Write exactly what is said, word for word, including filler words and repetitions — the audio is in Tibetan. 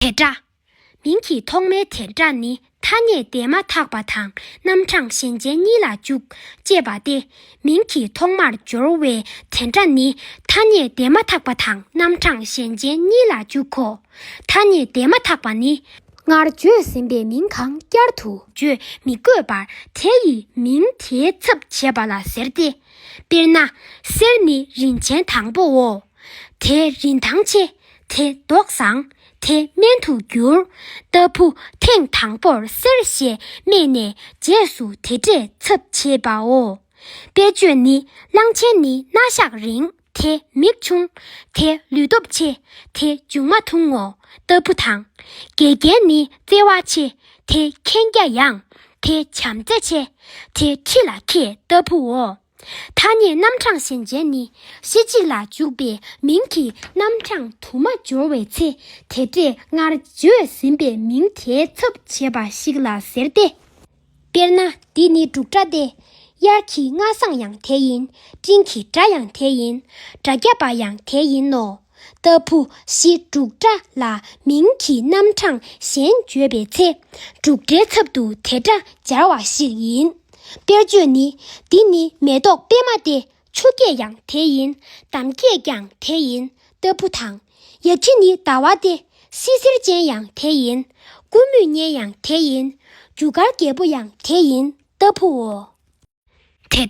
དེ་སྒྲ། མིང་གི་ཐོག་མའི་དེ་སྒྲ་ནི་ཐ་སྙད་དེ་མ་ཐག་པ་དང་རྣམ་གྲངས་གཞན་ཅན་གཉིས་ལ་འཇུག་ཅེས་པ་སྟེ། མིང་གི་ཐོག་མར་སྦྱོར་བའི་དེ་སྒྲ་ནི་ཐ་སྙད་དེ་མ་ཐག་པ་དང་རྣམ་གྲངས་གཞན་ཅན་གཉིས་ལ་འཇུག་གོ། ཐ་སྙད་དེ་མ་ཐག་པ་ནི། སྔར་བརྗོད་ཟིན་པའི་མིང་གང་བསྐྱར་དུ་བརྗོད་མི་དགོས་པར་དེ་ཡི་མིང་དེའི་ཚབ་བྱེད་པ་ལ་ཟེར་ཏེ། དཔེར་ན། གསེར་ནི་རིན་ཆེན་དང་པོའོ། དེ་རིན་ཐང་ཆེ། དེ་མདོག་བཟང་། དེ་སྨན་དུ་འགྱུར། ལྟ་བུ་ཐེངས་དང་པོར་གསེར་ཞེས་སྨྲས་ནས་རྗེས་སུ་དེ་སྒྲས་ཚབ་བྱེད་པའོ། དཔེར་བརྗོད་ནི། གླང་ཆེན་ནི་སྣ་ཞགས་རིང་། དེ་མིག་ཆུང་། དེ་ལུས་སྟོབས་ཆེ། དེ་མཇུག་མ་ཐུང་ངོ་། ལྟ་བུ་དང་། དགེ་རྒན་ནི་བརྩེ་བ་ཆེ། དེ་མཁྱེན་རྒྱ་ཡངས། དེ་བྱམས་བརྩེ་ཆེ། དེ་ཁྲི་ལ་མཁས། ལྟ་བུའོ། ཐ་སྙད་རྣམ་གྲངས་གཞན་ཅན་ནི། གཞི་གཅིག་ལ་འཇུག་པའི་མིང་གི་རྣམ་གྲངས་དུ་མ་སྦྱོར་བའི་ཚེ། དེ་སྒྲས་སྔར་བརྗོད་ཟིན་པའི་མིང་དེའི་ཚབ་བྱེད་པ་ཞིག་ལ་ཟེར་ཏེ། དཔེར་ན། འདི་ནི་འབྲུག་སྒྲ་སྟེ། དབྱར་གྱི་སྔ་སངས་ཡང་དེ་ཡིན། སྤྲིན་གྱི་སྒྲ་ཡང་དེ་ཡིན། སྒྲ་བརྒྱབ་པ་ཡང་དེ་ཡིན་ནོ། ལྟ་བུ་བཞི། འབྲུག་སྒྲ་ལ་མིང་གི་རྣམ་གྲངས་གཞན་བརྗོད་པའི་ཚེ། འབྲུག་སྒྲའི་ཚབ་ཏུ་དེ་སྒྲ་སྦྱར་བ་ཞིག་ཡིན། དཔེར་བརྗོད་ནི། འདི་ནི་མེ་ཏོག་པད་མ་སྟེ། ཆུ་སྐྱེས་ཡང་དེ་ཡིན། འདམ་སྐྱེས་ཀྱང་དེ་ཡིན། ལྟ་བུ་དང་། ཡ་ཁྱི་ནི་ཟླ་བ་སྟེ། བསིལ་ཟེར་ཅན་ཡང་དེ་ཡིན། ཀུ་མུད་སྙན་ཡང་དེ་ཡིན། རྒྱུ་སྐར་རྒྱལ་པོ་ཡང་དེ་ཡིན། ལྟ་བུའོ། དེ་སྒྲ།